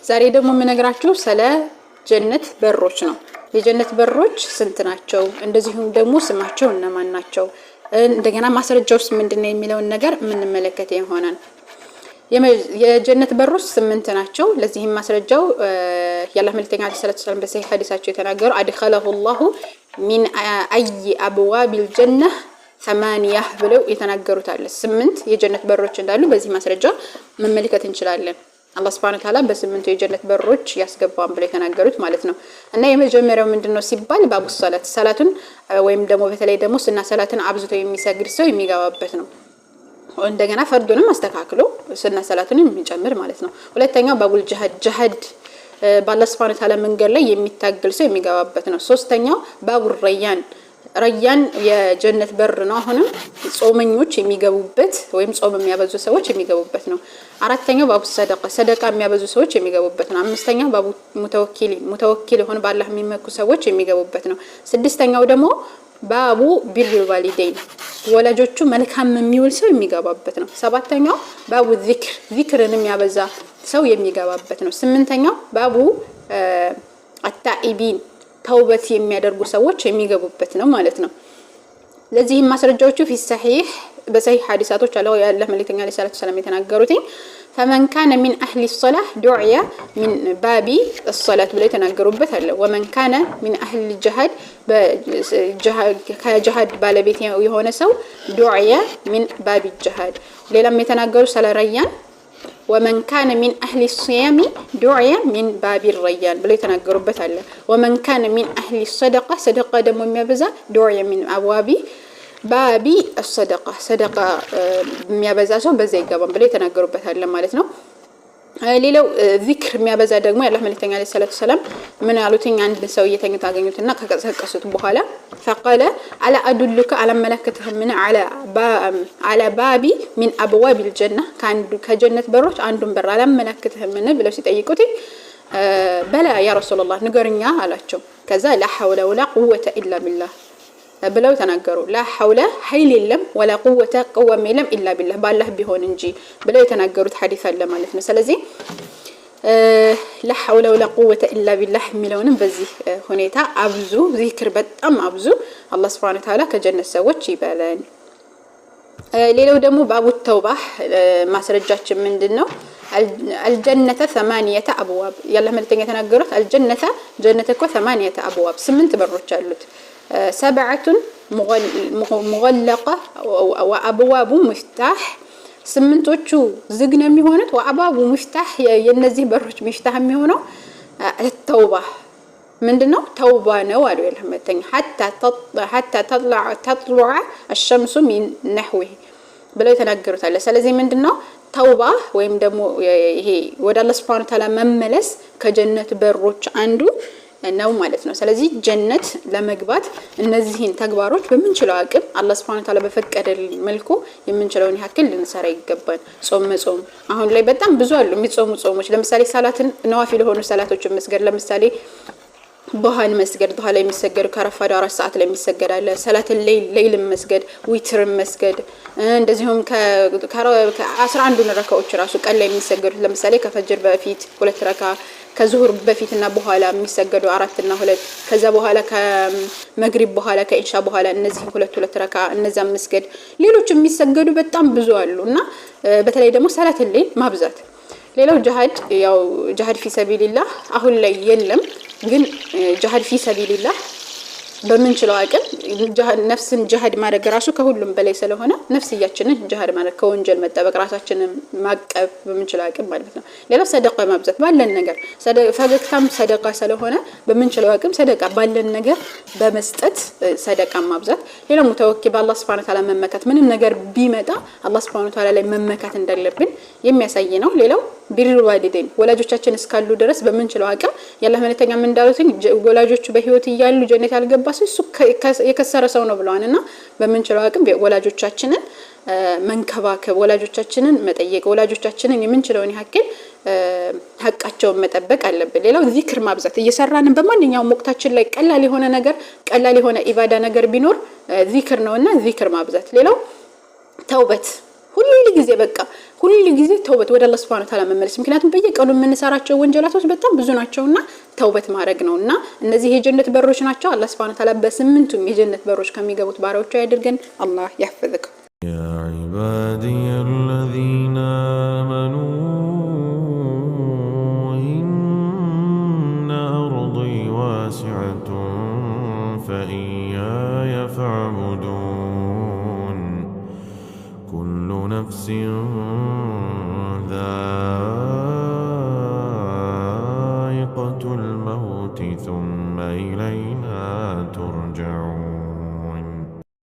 ዛሬ ደግሞ የምነግራችሁ ስለ ጀነት በሮች ነው። የጀነት በሮች ስንት ናቸው? እንደዚሁም ደግሞ ስማቸው እነማን ናቸው? እንደገና ማስረጃውስ ምንድን ነው የሚለውን ነገር የምንመለከት ይሆናል። የጀነት በሮች 8 ናቸው። ለዚህም ማስረጃው የአላህ መልእክተኛ عليه الصلاة والسلام በሰሂህ ሐዲሳቸው የተናገሩ أدخله الله من أي أبواب الجنة 8 ብለው የተናገሩት አለ። 8 የጀነት በሮች እንዳሉ በዚህ ማስረጃ መመልከት እንችላለን። አላህ سبحانه وتعالى በ8ቱ የጀነት በሮች ያስገባን ብለው የተናገሩት ማለት ነው። እና የመጀመሪያው ምንድነው ሲባል باب الصلاة፣ ሰላቱን ወይም ደግሞ በተለይ ደግሞ ሱና ሰላትን አብዝቶ የሚሰግድ ሰው የሚገባበት ነው። እንደገና ፈርዱንም አስተካክሎ ሱና ሰላቱንም የሚጨምር ማለት ነው። ሁለተኛው باب الجهاد፣ ጅሃድ በአላህ سبحانه وتعالى መንገድ ላይ የሚታገል ሰው የሚገባበት ነው። ሶስተኛው باب الريان፣ ረያን የጀነት በር ነው። አሁንም ጾመኞች የሚገቡበት ወይም ጾም የሚያበዙ ሰዎች የሚገቡበት ነው። አራተኛው باب الصدقة፣ ሰደቃ የሚያበዙ ሰዎች የሚገቡበት ነው። አምስተኛው باب المتوكلين፣ ሙተወኪል የሆኑ በአላህ የሚመኩ ሰዎች የሚገቡበት ነው። ስድስተኛው ደግሞ باب بر الوالدين፣ ወላጆቹ መልካም የሚውል ሰው የሚገባበት ነው። ሰባተኛው باب الذكر፣ ዚክርን የሚያበዛ ሰው የሚገባበት ነው። ስምንተኛው باب التائبين፣ ተውበት የሚያደርጉ ሰዎች የሚገቡበት ነው ማለት ነው። ለዚህም ማስረጃዎቹ في الصحيح፣ በሰሂህ ሐዲሳቶች አለ የአላህ መልእክተኛ عليه الصلاة والسلام የተናገሩት فمن كان من أهل الصلاة دعي من باب الصلاة ብለው የተናገሩበት አለ። ومن كان من أهل الجهاد፣ ከጅሃድ ባለቤት የሆነ ሰው دعي من باب الجهاد። ሌላም የተናገሩ ስለ ረያን ومن كان من أهل الصيام دعي من باب الريان ብለው የተናገሩበት አለ። ومن كان من أهل الصدقة፣ ሰደቃ ደግሞ የሚያበዛ دعي من أبواب باب الصدقة፣ ሰደቃ የሚያበዛ ሰው በዛ ይገባም ብለው የተናገሩበት አለ ማለት ነው። ሌላው ዚክር የሚያበዛ ደግሞ የአላህ መልእክተኛ عليه الصلاة والسلام ምን ያሉትኝ አንድ ሰው እየተኙት አገኙትና ከቀሰቀሱት በኋላ فقال ألا أدلك አላመለክትህምን على باب من أبواب الجنة ከጀነት በሮች አንዱን በር አላመለክትህምን ብለው ሲጠይቁት بلى يا رسول الله ንገርኛ አላቸው። ከዛ لا حول ولا قوة إلا بالله ብለው ተናገሩ። لا حول ኃይል የለም ولا قوة ቅዋም የለም إلا بالله ባላህ ቢሆን እንጂ ብለው የተናገሩት ሐዲስ አለ ማለት ነው። ስለዚህ لا حول ولا قوة إلا بالله የሚለውንም በዚህ ሁኔታ አብዙ፣ ዚክር በጣም አብዙ። አላህ سبحانه وتعالى ከጀነት ሰዎች ይበለን። ሌላው ደግሞ باب التوبة ማስረጃችን ምንድን ነው? الجنة 8 أبواب የአላህ መልእክተኛ የተናገሩት الجنة ጀነት እኮ 8 أبواب 8 በሮች አሉት። سبعة مغلقة وأبواب مفتاح፣ 8ቶቹ ዝግ ነው የሚሆኑት። وأبواب مفتاح የነዚህ በሮች مفتاح የሚሆነው ተውባ ምንድነው? ተውባ ነው አሉ የአላህ መልእክተኛ። حتى تطلع الشمس من نحوه ብለው የተናገሩት አለ። ስለዚህ ምንድነው ተውባ ወይም ደግሞ ይሄ ወደ አላህ سبحانه وتعالى መመለስ ከጀነት በሮች አንዱ ነው ማለት ነው። ስለዚህ ጀነት ለመግባት እነዚህን ተግባሮች በምንችለው አቅም አላህ سبحانه وتعالى በፈቀደልን መልኩ የምንችለውን ያክል ልንሰራ ይገባል። ጾም መጾም አሁን ላይ በጣም ብዙ አሉ የሚጾሙ ጾሞች። ለምሳሌ ሰላትን ነዋፊል የሆኑ ሰላቶችን መስገድ፣ ለምሳሌ ዱሃን መስገድ፣ ዱሃ ላይ የሚሰገዱ ከረፋዱ 4 ሰዓት ላይ የሚሰገድ አለ። ሰላትን ሌይልን መስገድ፣ ዊትርን መስገድ፣ እንደዚሁም ከ11ዱን ረካዎች ራሱ ቀን ላይ የሚሰገዱት ለምሳሌ ከፈጅር በፊት 2 ረካ፣ ከዙሁር በፊትና በኋላ የሚሰገዱ 4 እና 2፣ ከዛ በኋላ ከመግሪብ በኋላ ከኢሻ በኋላ እነዚህ 2 2 ረካ እነዛ መስገድ፣ ሌሎች የሚሰገዱ በጣም ብዙ አሉ እና በተለይ ደግሞ ሰላትን ሌይል ማብዛት። ሌላው ጅሃድ፣ ያው ጅሃድ في سبيل الله አሁን ላይ የለም፣ ግን ጅሃድ في سبيل الله በምንችለው አቅም ነፍስን ጅሃድ ማድረግ ራሱ ከሁሉም በላይ ስለሆነ ነፍስያችንን ጅሃድ ማድረግ ከወንጀል መጠበቅ ራሳችንን ማቀብ በምንችለው አቅም ማለት ነው። ሌላው ሰደቃ ማብዛት ባለን ነገር፣ ፈገግታም ሰደቃ ስለሆነ በምንችለው አቅም ሰደቃ ባለን ነገር በመስጠት ሰደቃ ማብዛት። ሌላው ሙተወኪል በአላህ سبحانه وتعالى መመካት፣ ምንም ነገር ቢመጣ አላህ سبحانه وتعالى ላይ መመካት እንዳለብን የሚያሳይ ነው። ሌላው بر الوالدين ወላጆቻችን እስካሉ ድረስ በምንችለው አቅም የአላህ መልእክተኛ ምን እንዳሉት ወላጆቹ በህይወት እያሉ ጀነት ያልገባ ሰው እሱ የከሰረ ሰው ነው ብለዋል። እና በምንችለው አቅም ወላጆቻችንን መንከባከብ፣ ወላጆቻችንን መጠየቅ፣ ወላጆቻችንን የምንችለውን ያክል ሀቃቸውን መጠበቅ አለብን። ሌላው ዚክር ማብዛት፣ እየሰራን በማንኛውም ወቅታችን ላይ ቀላል የሆነ ነገር ቀላል የሆነ ኢባዳ ነገር ቢኖር ዚክር ነውና ዚክር ማብዛት። ሌላው ተውበት፣ ሁል ጊዜ በቃ ሁል ጊዜ ተውበት ወደ አላህ ሱብሓነሁ ወተዓላ መመለስ። ምክንያቱም በየቀኑ የምንሰራቸው ወንጀላቶች በጣም ብዙ ናቸውና ተውበት ማድረግ ነው። እና እነዚህ የጀነት በሮች ናቸው። አላህ ሱብሓነሁ ወተዓላ በስምንቱም የጀነት በሮች ከሚገቡት ባሪያዎቹ ያድርገን። አላህ ያሕፍዝክ። يا عبادي الذين آمنوا إن أرضي واسعة فإياي فاعبدون. كل نفس